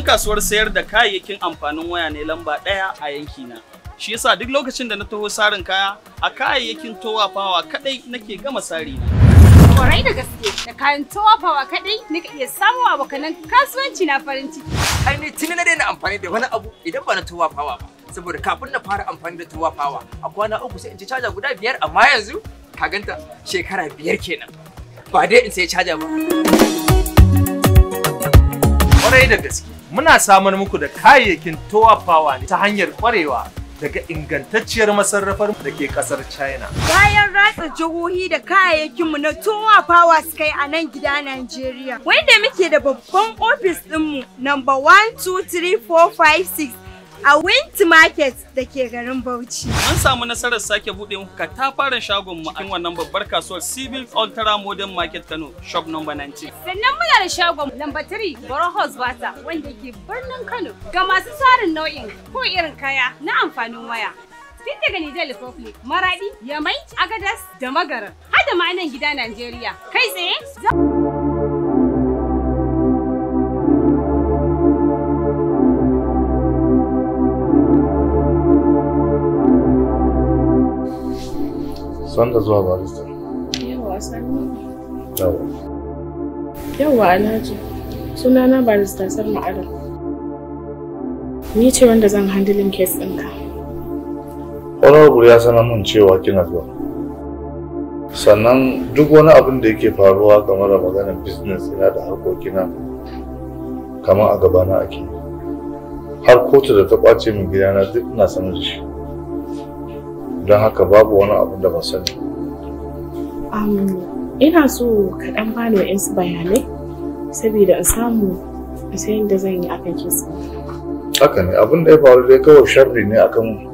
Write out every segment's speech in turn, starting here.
Ɗan kasuwar sayar da kayayyakin amfanin waya ne lamba ɗaya a yankina. Shi yasa duk lokacin da na taho sarin kaya, a kayayyakin Towa Power kaɗai nake gama sari na. Kwarai da gaske, da kayan Towa Power kaɗai nika iya samun abokanan kasuwanci na farin ciki. Ai ni tuni na daina amfani da wani abu idan ba na Towa Power ba. Saboda kafin na fara amfani da Towa Power a kwana 3 sai in ci caja guda 5, amma yanzu ka ganta shekara 5 kenan. Ba dai in sai caja ba. Kwarai da gaske, muna samar muku da kayayyakin Towa Power ta hanyar kwarewa daga ingantacciyar masarrafar da ke kasar China. Bayan ratsa jihohi da kayayyakinmu na Towa Power suka yi a nan gida Najeriya, wanda muke da babban ofis ɗinmu number 1, 2, 3, 4, 5, 6 a Winti Market da ke garin Bauchi. Mun samu nasarar sake buɗe muku katafaren shagon mu a wannan babbar kasuwar Civil Ultra Modern Market Kano, shop number 19. Sannan muna da shagon number 3 Borough House Bata wanda ke birnin Kano ga masu tsarin nau'in ko irin kaya na amfanin waya. Tun daga Nijar Republic, Maradi, Yamai, Agadas da Magaran, har da ma nan gida Najeriya. Kai tsaye Sanda zuwa barista. Yawwa sannu. Yawwa. Yawwa Alhaji. Sunana barista Salma Adam. Ni ce wanda zan handling case ɗinka. Honorable ya sanar mun cewa kina zuwa. Sannan duk wani abin da yake faruwa game da maganar business ina da harkokina kamar a gabana ake. Har kotu da ta kwace min gidana duk ina sanar da shi. Don haka babu wani abin da ban sani. Ina so ka ɗan bani wa'insu bayanai saboda in samu in san yadda zan yi akan kisa. Haka ne, abin da ya faru dai kawai sharri ne akan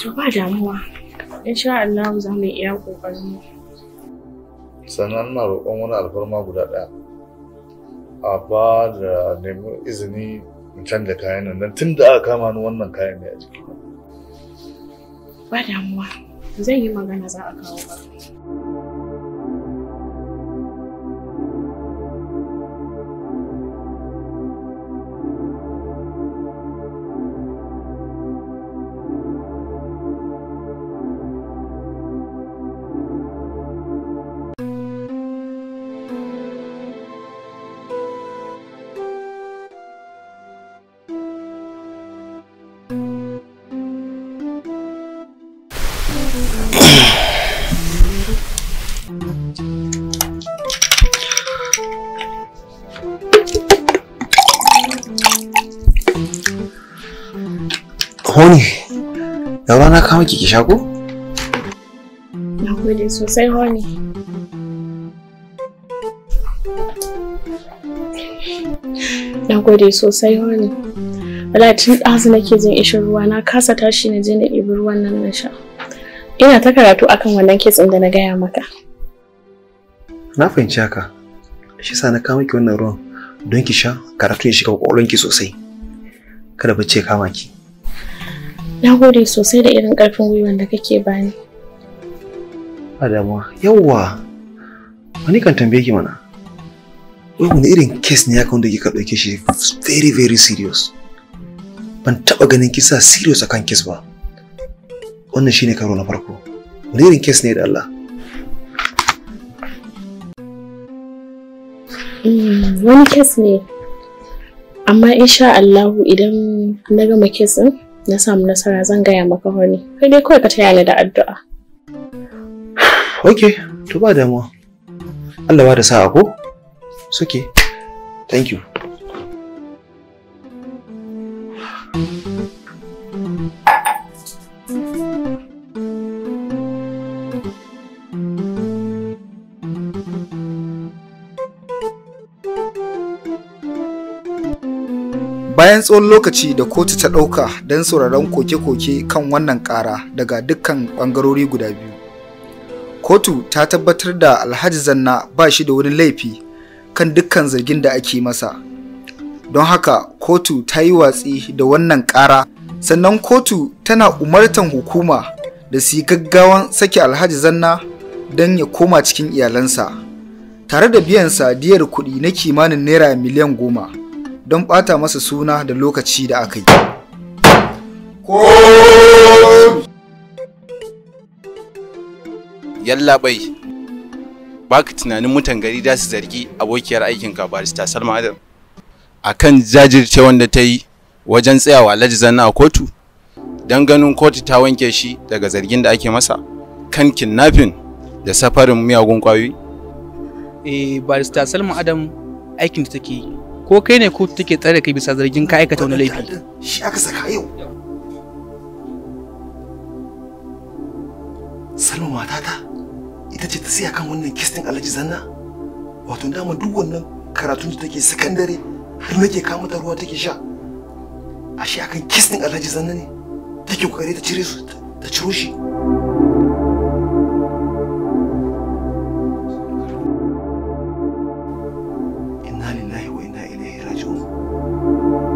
To ba damuwa, insha Allah za mu iya ƙoƙarin mu. Sannan ina roƙon wani alfarma guda ɗaya. A ba da nemi izini in canza kayan nan don tun da aka kama ni wannan kayan ne a jikina. Ba damuwa, zan yi magana za a kawo ba. Honey, yau rana kawo ki ki sha ko? Na gode sosai Honey. Na gode sosai Honey. Wala tun ɗazu nake jin ishin ruwa na kasa tashi na je na ɗebi ruwan nan na sha. Ina ta karatu akan wannan kes ɗin da na gaya maka. Na fahimci haka. Shi sa na kawo miki wannan ruwan don ki sha karatu ya shiga kwakwalwanki sosai. Kada bacci ya kama ki. Na gode sosai da irin ƙarfin gwiwan da kake bani. Ba damuwa. Yawwa. Wani kan tambaye ki mana. Wai wani irin case ne haka wanda kika ɗauke shi very very serious. Ban taɓa ganin kisa serious akan case ba. Wannan shine karo na farko. Wani irin case ne da Allah? Wani case ne. Amma insha Allahu idan na gama case ɗin na samu nasara zan gaya maka Honey. Kai dai kawai ka taya ni da addu'a. Okay, to ba damuwa. Allah ba da sa'a ko? It's okay. Thank you. Bayan tsawon lokaci da kotu ta ɗauka don sauraron koke-koke kan wannan ƙara daga dukkan ɓangarori guda biyu. Kotu ta tabbatar da Alhaji Zanna ba shi da wani laifi kan dukkan zargin da ake masa. Don haka kotu ta yi watsi da wannan ƙara, sannan kotu tana umartan hukuma da su yi gaggawan sake Alhaji Zanna don ya koma cikin iyalansa, tare da biyansa diyar kuɗi na kimanin naira miliyan 10 don ɓata masa suna da lokaci da aka yi. Yallaɓai, baka tunanin mutan gari za su zargi abokiyar aikinka Barista Salma Adam akan jajircewan da ta yi wajen tsayawa Alhaji Zanna a kotu don ganin kotu ta wanke shi daga zargin da ake masa kan kidnapping da safarin miyagun kwayoyi? Eh, Barista Salma Adam aikin da take yi, ko kai ne kotu take tsare kai bisa zargin ka aikata wani laifi? Shi aka saka yau. Salma matata ita ce ta siya kan wannan case din Alhaji Zanna. Wato dama duk wannan karatun da take sakandare har nake kawo mata ruwa take sha. Ashe akan case din Alhaji Zanna ne take kokari ta cire su, ta ciro shi. Inna lillahi wa inna ilaihi raji'un.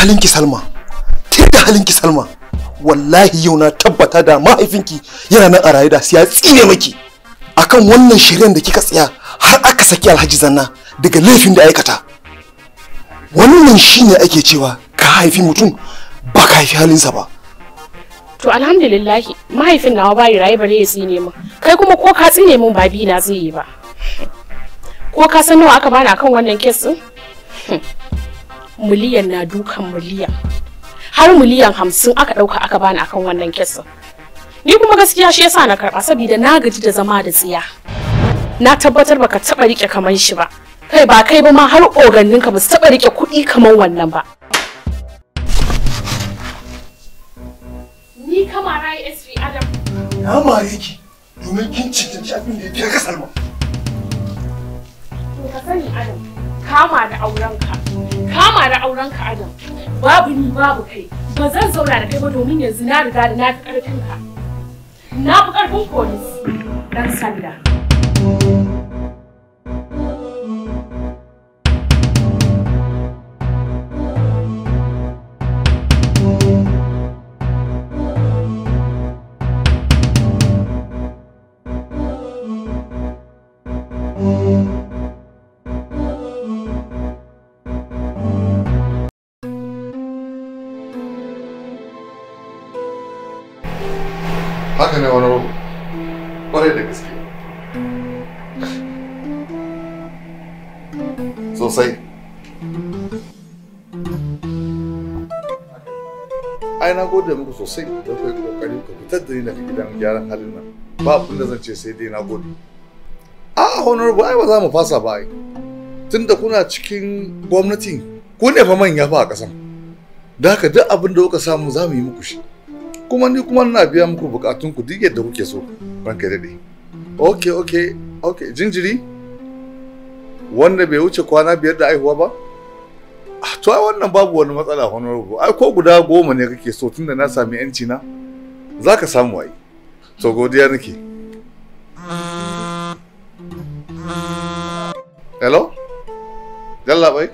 Halinki Salma, da halinki Salma, wallahi yau na tabbata da mahaifinki yana nan a raye da sai ya tsine maki akan wannan shirin da kika tsaya har aka saki Alhaji Zanna daga laifin da aikata. Wannan shine ake cewa ka haifi mutum ba ka haifi halinsa ba. To alhamdulillahi, mahaifin nawa bai raye bare ya tsine min. Kai kuma ko ka tsine min ba bi na zai yi ba. Ko ka san nawa aka bani akan wannan case din? Miliyan na dukan miliyan. Har miliyan 50 aka dauka aka bani akan wannan case din. Ni kuma gaskiya shi yasa na karba, saboda na gaji da zama da tsiya. Na tabbatar baka taba rike kaman shi ba. Kai ba kai ba ma, har oganninka ba su taba rike kuɗi kaman wannan ba. Ni kama rai SV Adam? Na mare ki domin kin cancanci abin da ya fi haka, Salma. To ka sani Adam, kama da aurenka. Kama da aurenka Adam. Babu ni babu kai. Ba zan zauna da kai ba domin yanzu na riga da na fi karfin ka. Na fi karfin polis. Dan sanda. Haka ne wani rogo, ƙwarai da gaske, sosai. Ai na gode muku sosai da kai kokari ku fitar da ni daga gidan gyaran halin nan. Ba abin da zan ce sai dai na gode. A honorable, ai ba za mu fasa ba ai, tunda kuna cikin gwamnati, ku ne fa manya fa a ƙasan da haka duk abin da kuka samu za mu yi muku shi. Kuma ni kuma ina biya muku bukatun ku duk yadda kuke so. Ranka daɗe. Okay, jinjiri wanda bai wuce kwana 5 da aihuwa ba? To ai wannan babu wani matsala, honorable. Ai ko guda 10 ne kake so, tunda na sami yanci na zaka samu ai. To godiya nake. Hello, Yalla bai.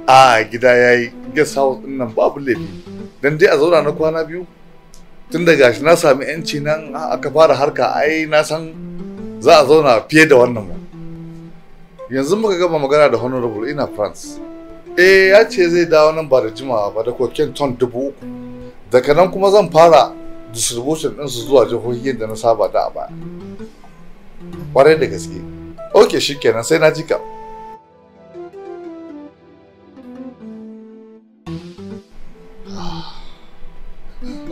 A gida yayi, guest house din nan babu laifi dan dai a zauna na kwana 2, tun da gashi na sami yanci nan aka fara harka. Ai na san za a zauna fiye da wannan ma. Yanzu muka gama magana da honorable, ina France. Eh, ya ce zai dawo nan ba da jimawa ba da cocaine ton 3000. Daga nan kuma zan fara distribution ɗinsu zuwa jihohi yadda na saba da a baya. Kwarai da gaske. Ok, shikenan, sai na ji ka.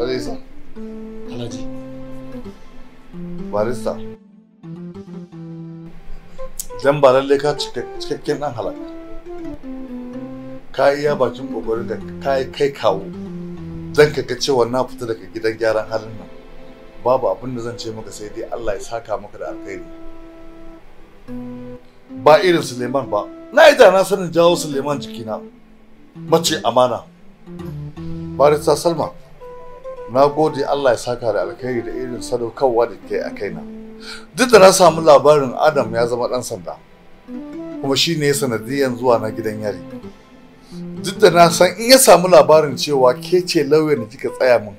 Alhaji. Alhaji. Ba Barista, dan ba lalle ka cikakken dan halaka. Ka iya bakin kokarin da ka kai kawo dan ka ga cewa na fita daga gidan gyaran halin nan. Babu abin da zan ce maka sai dai Allah ya saka maka da alkhairi. Ba irin Suleiman ba. Na yi da na sanin jawo Suleiman jikina. Mace amana. Barista Salma, na gode Allah ya saka da alkhairi da irin sadaukarwa da ke a kaina. Duk da na samu labarin Adam ya zama ɗan sanda, kuma shi ne sanadiyan zuwa na gidan yari. Duk da na san in ya samu labarin cewa ke ce lauyan da kika tsaya min,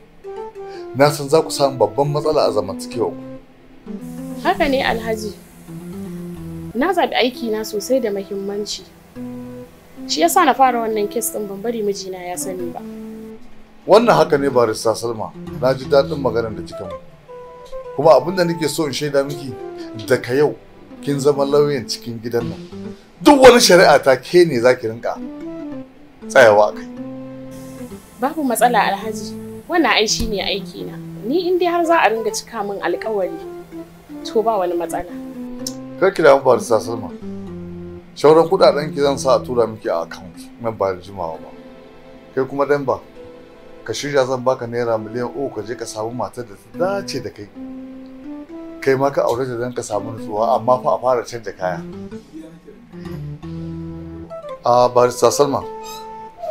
na san za ku samu babban matsala a zamantakewa ku. Haka ne Alhaji. Na zaɓi aikina sosai da muhimmanci. Shi yasa na fara wannan kes ɗin ban bari mijina ya sani ba. Wannan haka ne Barista Salma, na ji daɗin maganar da kika mun. Kuma abin da nake so in shaida miki, daga yau kin zama lauyan cikin gidan nan. Duk wani shari'a ta ke ne za ki rinka tsayawa a kai. Babu matsala Alhaji, wannan ai shi ne aikina. Ni in dai har za a ringa cika min alƙawari, to ba wani matsala. Kar ki damu Barista Salma. Shauran kuɗaɗen ki zan sa a tura miki a account nan ba da jimawa ba. Kai kuma dan ba, ka shirya zan baka ₦3 miliyan ka je ka samu matar da ta dace da kai. Kai ma ka aure ta don ka samu nutsuwa, amma fa a fara canja kaya. A Barista Salma,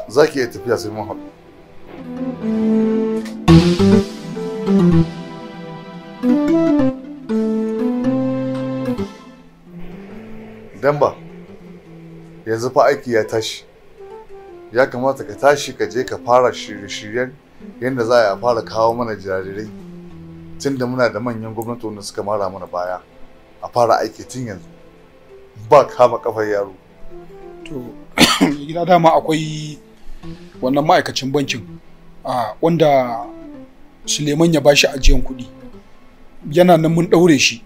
za ki iya tafiya sai mun haɗu. Damba, yanzu fa aiki ya tashi. Ya kamata ka tashi ka je ka fara shirye-shiryen yadda za a fara kawo mana jarirai, tunda muna da manyan gwamnati wanda suka mara mana baya. A fara aiki tun yanzu, ba kama kafar yaro. To, gida dama akwai wannan ma'aikacin bankin wanda Suleiman ya bashi ajiyan kuɗi. Yana nan mun ɗaure shi,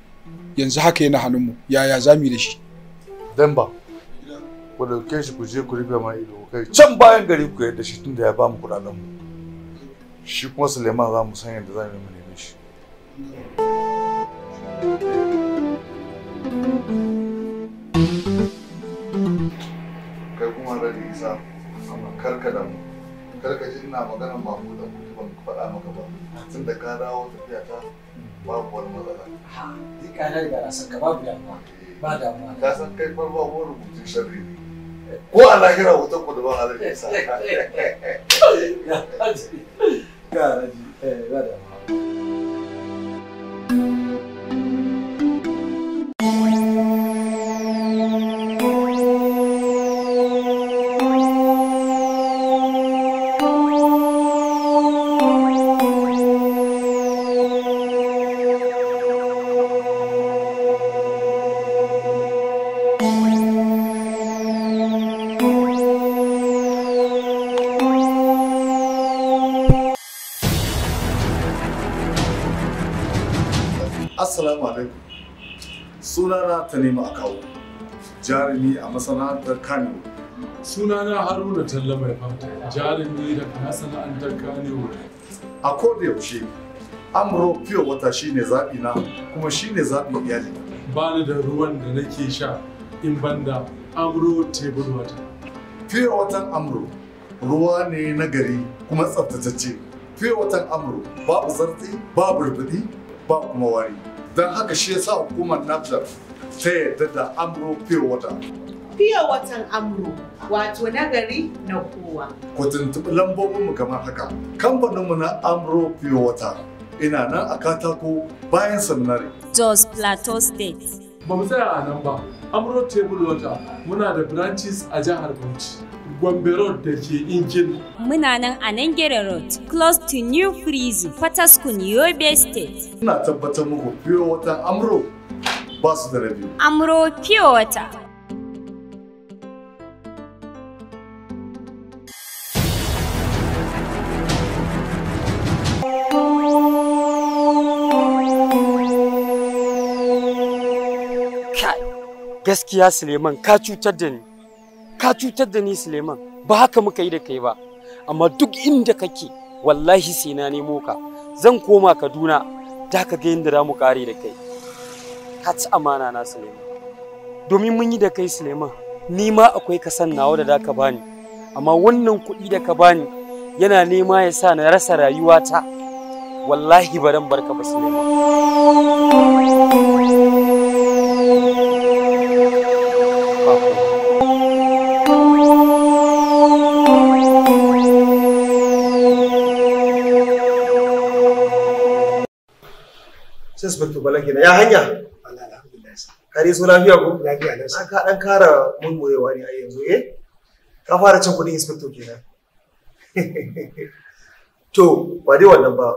yanzu haka yana hannunmu. Yaya za mu yi da shi? Damba, ku dauke shi ku je ku rufe mana ido, ku kai can bayan gari ku yadda shi, tunda ya ba mu kuɗaɗen mu. Shi kuma Suleiman za mu san yadda za mu yi mu neme shi. Kai kuma Alhaji Isa, kar ka damu, kar ka ji ina maganar mamu da kuɗi ban faɗa maka ba. Tunda ka dawo tafiya ta babu wani matsala. Duk ka riga na san ka, babu damuwa. Ba damuwa. Ka san kai fa ba ko rubutun sharri ne. Ko a lahira wutan ku daban Alhaji Isa. Ya Alhaji. Ya Alhaji, ba damuwa. Assalamu alaikum. Sunana Tanimu Akawu, jarumi a masana'antar Kano. Sunana Haruna Talla Mai Fata, jarumi daga masana'antar Kano. A koda yaushe, Amro Pure Water shine zaɓi na kuma shine zaɓin iyali. Ba ni da ruwan da nake sha in banda Amro Table Water. Pure Water Amro ruwa ne na gari kuma tsaftatacce. Pure Water Amro babu zartsi, babu rubuɗi, ba kuma wari. Don haka shi yasa hukumar NAFDAC ta yarda da Amro Pure Water. Pure Water Amro, wato nagari na kowa. Ku tuntuɓi lambobinmu kamar haka. Kamfaninmu na Amro Pure Water ina nan a Katako bayan Seminary. Jos Plateau State. Ba mu tsaya a nan ba, Amro Table Water muna da branches a jihar Bauchi, Gombe Road da ke Inkil. Muna nan a Nangere Road, close to New Prison, Fataskun, Yobe State. Ina tabbatar muku Pure Water Amro ba su da na biyu. Amro Pure Water. Kai, gaskiya Suleiman ka cutar da ni. Ka cutar da ni Suleiman, ba haka muka yi da kai ba. Amma duk inda kake, wallahi sai na nemo ka. Zan koma Kaduna, da ka ga yadda za mu kare da kai. Ka ci amana na Suleiman. Domin mun yi da kai Suleiman, ni ma akwai kasan nawa da ka bani. Amma wannan kuɗi da ka bani yana nema ya sa na rasa rayuwata. Wallahi ba dan barka ba Suleiman. Sai Inspector Bala kenan ya hanya? Alhamdulillah. Ka dai so lafiya ko? Lafiya lau. Ka dan kara murmurewa ne a yanzu eh? Ka fara cin kuɗin inspector kenan. To, ba dai wannan ba.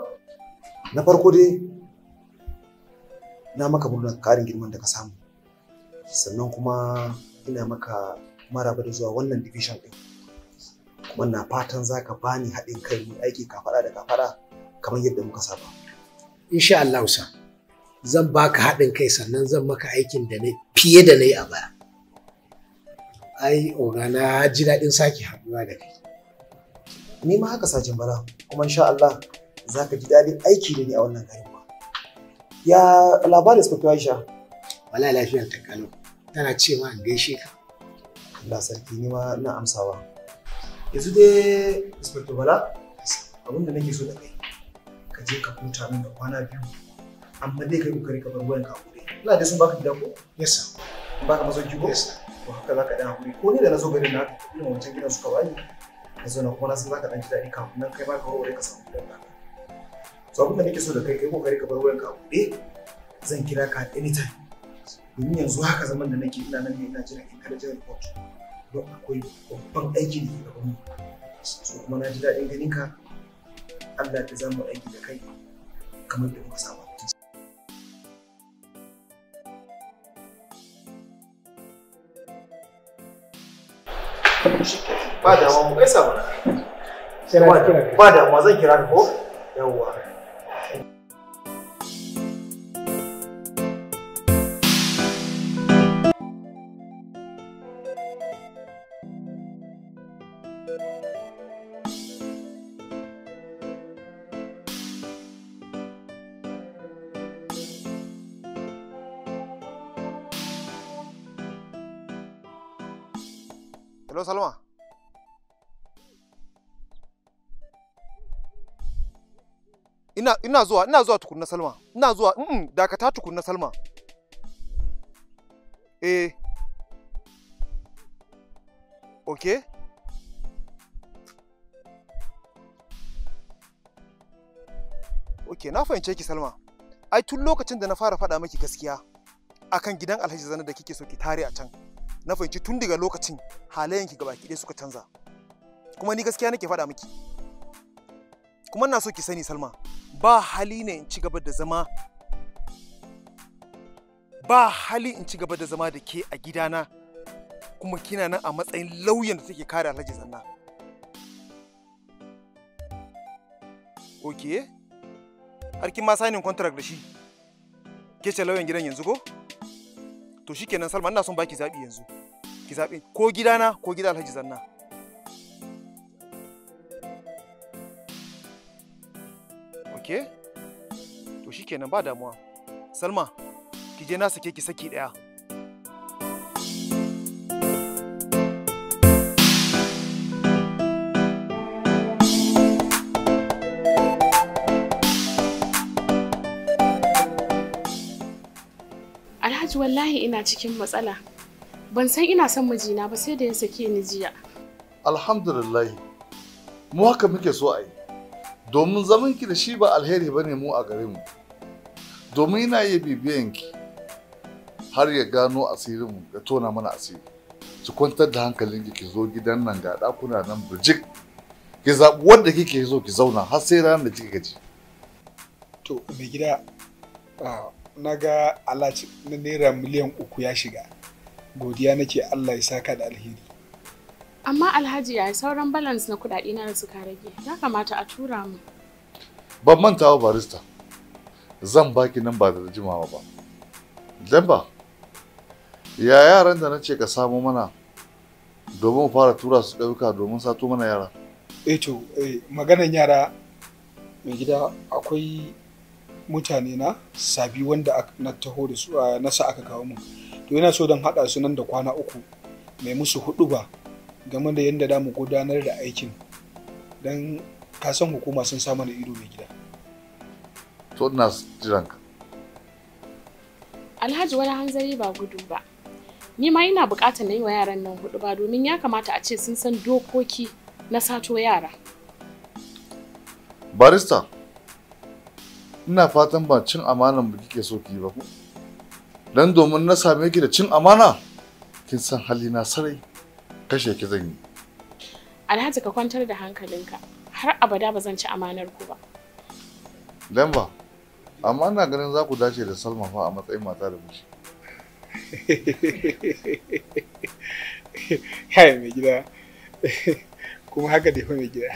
Na farko dai na maka murnar karin girman da ka samu. Sannan kuma ina maka maraba da zuwa wannan division din. Kuma na fatan za ka bani haɗin kai mu aiki kafaɗa da kafaɗa kamar yadda muka saba. Insha Allah sa zan baka haɗin kai sannan zan maka aikin da na fiye da na yi a baya. Ai oga na ji daɗin sake haɗuwa da kai. Ni ma haka Sajin Bala, kuma insha Allah za ka ji daɗin aiki da ni a wannan garin ba. Ya labarin Inspector Aisha? Wallahi lafiyar ta kalau. Tana ce ma in gaishe ka. Allah sarki, ni ma ina amsawa. Yanzu dai Inspector Bala, abin da nake so da kai, ka je ka huta min da kwana 2, amma dai kai kokari ka bar wayan ka hakuri. Ina da sun baka gida ko? Yes sir. Baka masauki ko? Yes sir. To haka za ka ɗan hakuri. Ko ni da na zo garin na haka, irin wancan gidan suka bani. Na zo na kuma na san za ka ɗan ji daɗi kafin nan kai ma ka warware ka samu gidan naka. So abin da nake so da kai, kai kokari ka bar wayan ka a buɗe, zan kira ka at anytime. Domin yanzu haka zaman da nake ina nan ne ina jiran intelligence report. Don akwai babban aiki da ke gaban mu. So kuma na ji daɗin ganin ka. Allah ya zamu aiki da kai kamar da muka saba. Ba damuwa mu gaisa mana. Ba damuwa zan kira ka ko? Yawwa. Hello Salma. Ina zuwa tukunna Salma. Ina zuwa dakata tukunna Salma. Eh. Okay. Okay, na fahimce ki Salma. Ai tun lokacin da na fara faɗa miki gaskiya akan gidan Alhaji Zana da kike so ki tare a can. Na fahimci tun daga lokacin halayenki gabaki ɗaya suka canza. Kuma ni gaskiya nake faɗa miki. Kuma ina so ki sani Salma, ba hali ne in ci gaba da zama da ke a gidana kuma kina nan a matsayin lauyan da take kare Alhaji Zanna. Okay. Har kin ma signing contract da shi. Ke ce lauyan gidan yanzu ko? To shikenan Salma, ina son baki zabi yanzu. Ki zabi ko gidana ko gidan Alhaji Zanna. Okay? To shikenan ba damuwa. Salma, ki je na sake ki saki daya. Alhaji wallahi ina cikin matsala. Ban san ina son mijina ba sai da ya sake ni jiya. Alhamdulillah. Mu haka muke so a yi. Domin zaman ki da shi ba alheri bane mu a gare mu. Domin yana iya bibiyan ki har ya gano asirin mu ya tona mana asiri. Ki kwantar da hankalinki ki zo gidan nan ga ɗakuna nan burjik. Ki zaɓi wanda kike so ki zauna har sai ranar da kika gaji. To mai gida na ga alert na naira 3 miliyan ya shiga. Godiya nake Allah ya saka da alheri. Amma Alhaji ya sauran balance na kuɗaɗe na da suka rage. Ya kamata a tura mu. Ban manta ba barista. Zan baki nan ba da jimawa ba. Demba, ya yaran da nace ka samo mana domin mu fara tura su ƙauyuka domin sato mana yara. Eh to, maganan yara mai gida akwai mutane na sabi wanda na taho da su na sa aka kawo mun. To ina so don haɗa su nan da kwana 3 mai musu huɗuba game da yadda za mu gudanar da aikin. Don ka san hukuma sun sa mana ido mai gida. To ina jiran ka. Alhaji wani hanzari ba gudu ba. Ni ma ina buƙatar na yi wa yaran nan huɗuba domin ya kamata a ce sun san dokoki na sato yara. Barista, ina fatan ba cin amanan mu kike so ki yi ba ko? Dan domin na same ki da cin amana, kin san halina sarai, kashe ki zan yi. Alhaji ka kwantar da hankalinka, har abada ba zan ci amanar ku ba. Demba, amma ina ganin za ku dace da Salma fa a matsayin mata da miji. Hai mai gida, kuma haka dai fa mai gida.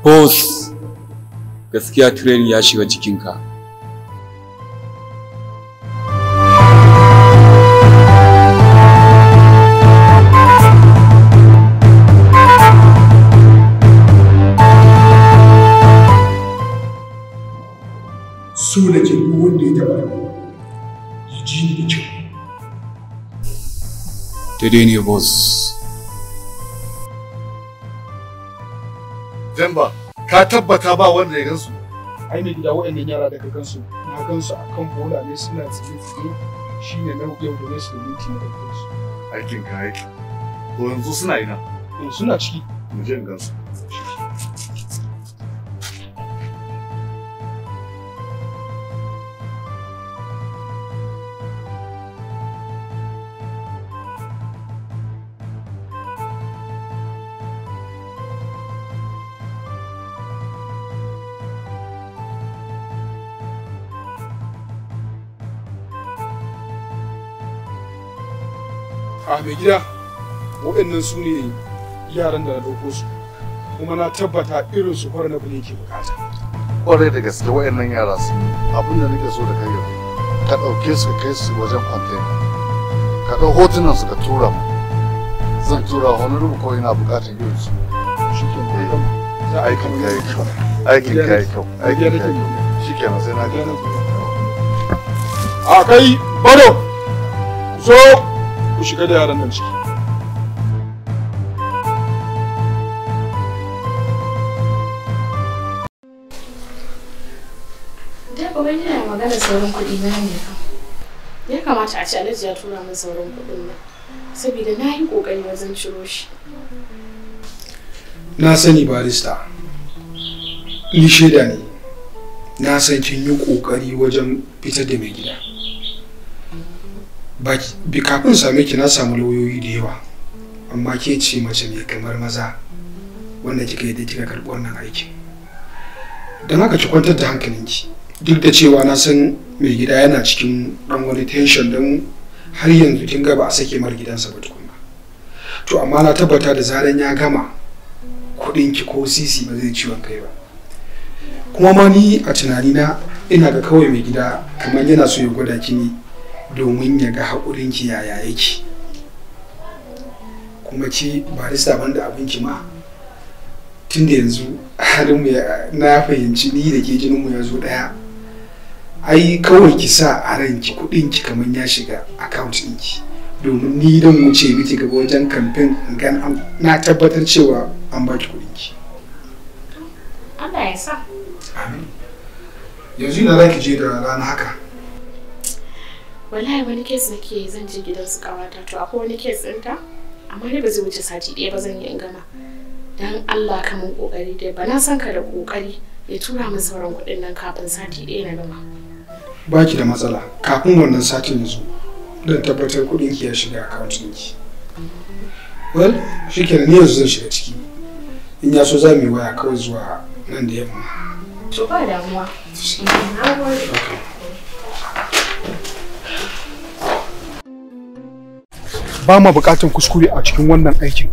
Boss, gaskiya training ya shiga jikinka. So nake duk wanda ya taɓa ni ya ji ni da kyau. Daidai ne boss. Demba, ka tabbata ba wanda ya gansu. Ai mai gida waɗannan yara da ka gansu, na gansu a kan bola ne suna tsiye-tsiye shine na yau da ne su da minti na ɗauko su. Aikin ka aiki. To yanzu suna ina? Eh suna ciki. Mu je in gansu. A mai gida, waɗannan su ne yaran da na ɗauko su, kuma na tabbata irin su kwarar na ke bukata. Kwarai da gaske waɗannan yara sun yi abin da nake so da kai yanzu. Ka ɗauke su ka kai su wajen kwantena. Ka ɗau hotunan su ka tura mu. Zan tura wani rubu ko ina bukatar irin su. Shikenan. Aikin ka yi kyau. Aikin ka yi kyau. Aikin ka yi kyau. Shikenan sai na ga. A kai bado zo ku shiga da yaran nan ciki. Da ba wani yana magana sauran kuɗi na ne. Ya kamata a ce Alhaji ya tura min sauran kuɗin nan. Saboda na yi ƙoƙari wajen ciro shi. Na sani barista, ni shaida ne, na san kin yi ƙoƙari wajen fitar da mai gida. Bi kafin same ki na samu lauyoyi da yawa, amma ke ce mace mai kamar maza wanda kika yi da kika karɓi wannan aikin. Don haka ki kwantar da hankalinki, duk da cewa na san mai gida yana cikin ɗan wani tension don har yanzu kin ga ba a sake mar gidansa ba tukunna. To amma na tabbata da zaran ya gama kuɗinki ko sisi ba zai ciwon kai ba. Kuma ma ni a tunanina ina ga kawai mai gida kamar yana so ya gwada ki ne domin ya ga haƙurinki yaya yake. Kuma ki barista banda abinki ma tunda yanzu halin mu na fahimci ni da ke jinin mu ya zo ɗaya. Ai kawai ki sa a ranki kuɗinki kamar ya shiga account ɗinki domin ni don wuce miki gaba wajen kamfen gan na tabbatar cewa an baki kuɗinki. Allah ya sa. Amin. Yanzu ina za ki je da rana haka? Wallahi wani kes nake zan je gidan su kawata, to akwai wani kes ɗinta amma dai ba zai wuce sati ɗaya ba zan yi in gama. Dan Allah ka mun kokari dai, ba na san ka da kokari ya tura min sauran kuɗin nan kafin sati ɗaya na gama. Ba ki da matsala, kafin wannan satin ya zo don tabbatar kuɗin ki ya shiga account ɗinki. Well, shikenan ni yanzu zan shiga ciki. In ya so za mu yi waya kawai zuwa nan da yamma. To ba damuwa. Na gode. Ba ma buƙatar kuskure a cikin wannan aikin.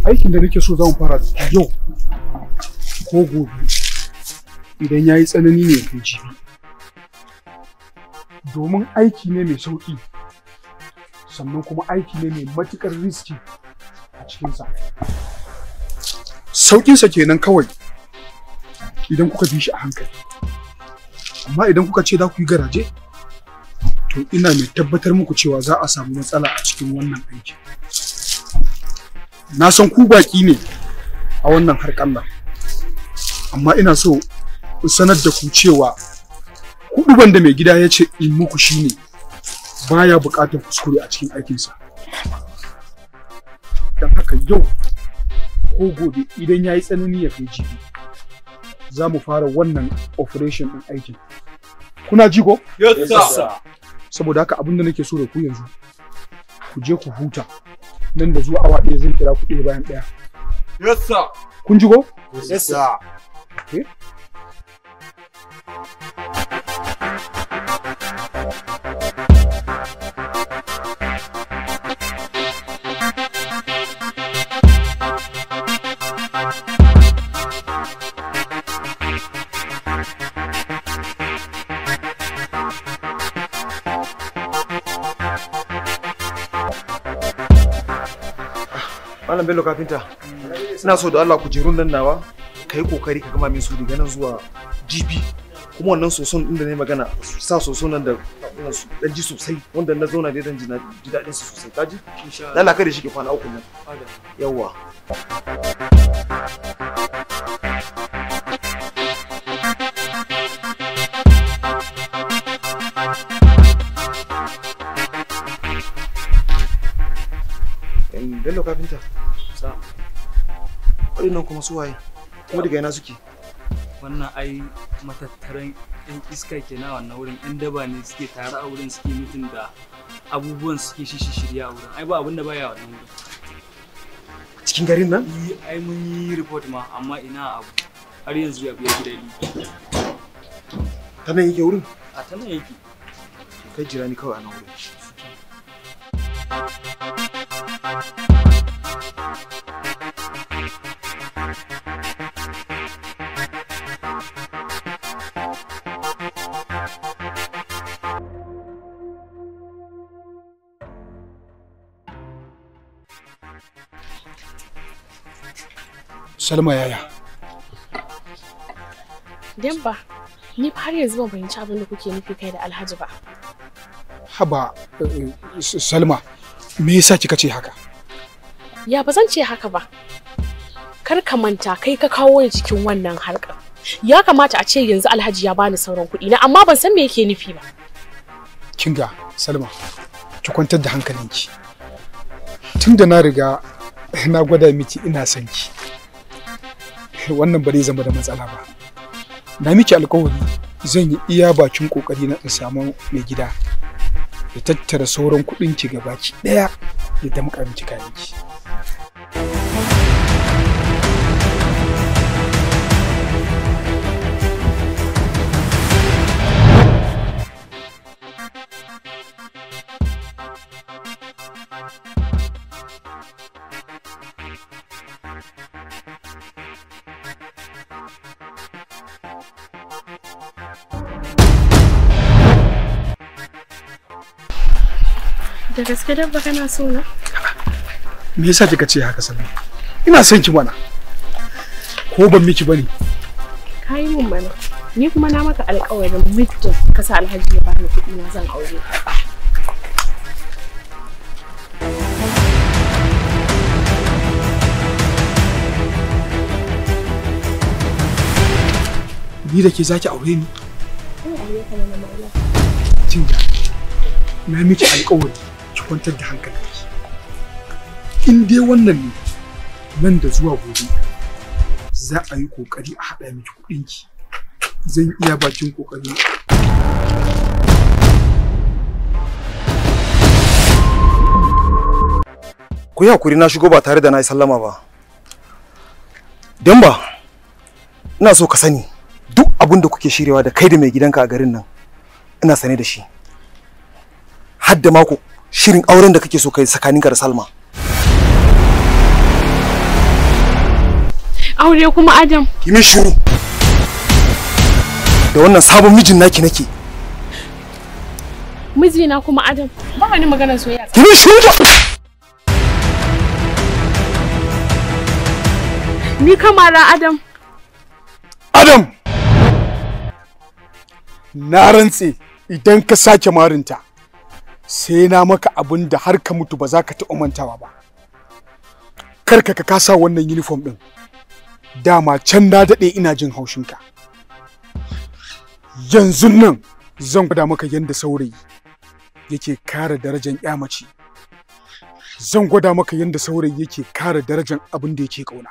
Aikin da nake so za mu fara yau ko gobe, idan ya yi tsanani ne kai jibi. Domin aiki ne mai sauƙi, sannan kuma aiki ne mai matuƙar riski a cikinsa. Sauƙinsa kenan kawai idan kuka bi shi a hankali. Amma idan kuka ce za ku yi garaje, to ina mai tabbatar muku cewa za a samu matsala a cikin wannan aikin. Na san ku baƙi ne a wannan harƙalla, amma ina so in sanar da ku cewa huɗuban da mai gida ya ce in muku shine baya buƙatar kuskure a cikin aikinsa. Don haka yau ko gobe idan ya yi tsanani ya kai jibi, za mu fara wannan operation ɗin aikin. Kuna ji ko? Yes, sir. Saboda haka abin da nake so da ku yanzu, ku je ku huta. Nan da zuwa awa ɗaya zan kira ku ɗaya bayan ɗaya. Yes, sir. Kun ji ko? Yes, sir. Okay. Malam Bello kafinta, ina so da Allah kujerun nan nawa ka yi kokari ka gama min su daga nan zuwa GP. Kuma wannan soson din da na yi magana, sa soson nan da dan ji sosai, wanda na zauna dai dan ji daɗin su sosai, ka ji? Allah kada shi ke kwana uku nan. Yawwa. Bello kafinta. Sa. Waɗannan kuma su waye? Kuma daga ina suke? Wannan ai matattaran 'yan iska kenan a wannan wurin, 'yan daba ne suke tare a wurin, suke mitin da abubuwan suke shishirya a wurin. Ai ba abin da baya wannan wurin. Cikin garin nan? Ai mun yi report ma, amma ina abu. Har yanzu abu ya ji daɗi. Ta nan yake wurin? A ta nan yake. Kai jira ni kawai a nan wurin. Salma yaya? Demba, ni fa har yanzu ban fahimci abin da kuke nufi kai da Alhaji ba. Haba Salma, me yasa kika ce haka? Ya ba zan ce haka ba. Kar ka manta kai ka kawo ni cikin wannan harkar. Ya kamata a ce yanzu Alhaji ya bani sauran kuɗi na, amma ban san me yake nufi ba. Kinga Salma, Ki kwantar da hankalinki. Tunda na riga na gwada miki ina son ki, wannan ba zai zama da matsala ba. Na miki alƙawari zan yi iya bakin kokari na in samu mai gida ya tattara sauran kuɗin ki gabaki ɗaya ya damƙa miki kayanki. Da gaske dabba kana so na? Me yasa kika ce haka Salma? Ina son ki mana. Ko ban miki bane? Ka yi mun mana. Ni kuma na maka alƙawarin muddin ka sa Alhaji ya bani kuɗi na zan aure ka. Ni da ke zaki aure ni? Zan aure ka mana Maula. Kin ga, na miki alƙawari ki kwantar da hankalinki. In dai wannan ne, nan da zuwa gobe za a yi ƙoƙari a haɗa miki kuɗinki. Zan iya bakin ƙoƙari. Ku yi hakuri na shigo ba tare da na yi sallama ba. Demba, ina so ka sani duk abin da kuke shiryawa da kai da mai gidanka a garin nan, ina sane da shi. Har da mako shirin auren da kake so kai tsakaninka da Salma. Aure kuma Adam. Ki min shiru. Da wannan sabon mijin naki nake. Mijina kuma Adam. Ba wani maganar soyayya. Ki min shiru. Ni kamara Adam. Adam! Na rantse idan ka sake marinta sai na maka abin da har ka mutu ba za ka taɓa mantawa ba. Kar ka kasa wannan uniform ɗin. Dama can na daɗe ina jin haushinka. Yanzu nan zan gwada maka yadda saurayi yake kare darajar ƴa mace. Zan gwada maka yadda saurayi yake kare darajar abin da yake ƙauna.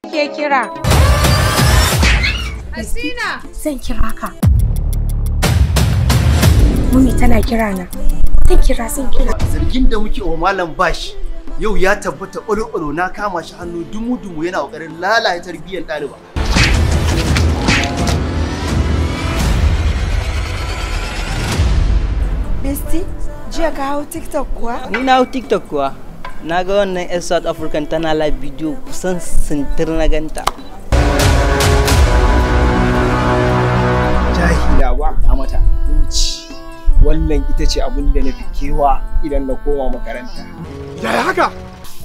Ke kira. Hasina, zan kira ka. Mummy tana kira na. Zan kira, zan kira. Zargin da muke wa Malam Bash yau ya tabbata ƙwalo-ƙwalo, na kama shi hannu dumu-dumu yana ƙoƙarin lalata tarbiyyar ɗaliba. Besti, jiya ka hau TikTok kuwa? Ni na hau TikTok kuwa. Na ga wannan 'yan South African tana live video kusan sintir na ganta. Jahila ba ta mata wuce. Wannan ita ce abin da na fi kewa idan na koma makaranta. Yaya haka?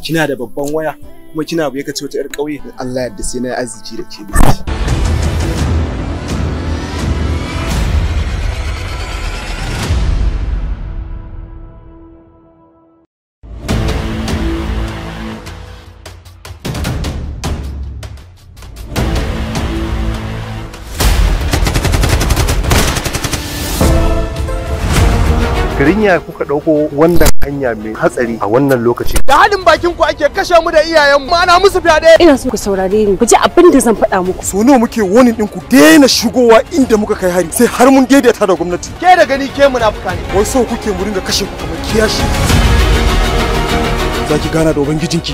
Kina da babban waya kuma kina buye ka ce wata 'yar ƙauye. Allah yadda sai na yi arziki da ke besti. Garin ya kuka ɗauko wannan hanya mai hatsari a wannan lokaci. Da haɗin bakin ku ake kashe mu da iyayen mu, ana musu fyaɗe. Ina so ku saurare ni, ku ji abin da zan faɗa muku. So nawa muke warning ɗin ku daina shigowa inda muka kai hari sai har mun daidaita da gwamnati. Ke da gani ke munafuka ne. Wai so kuke mu ringa kashe ku kamar kiyashi. Za ki gana da ubangijinki.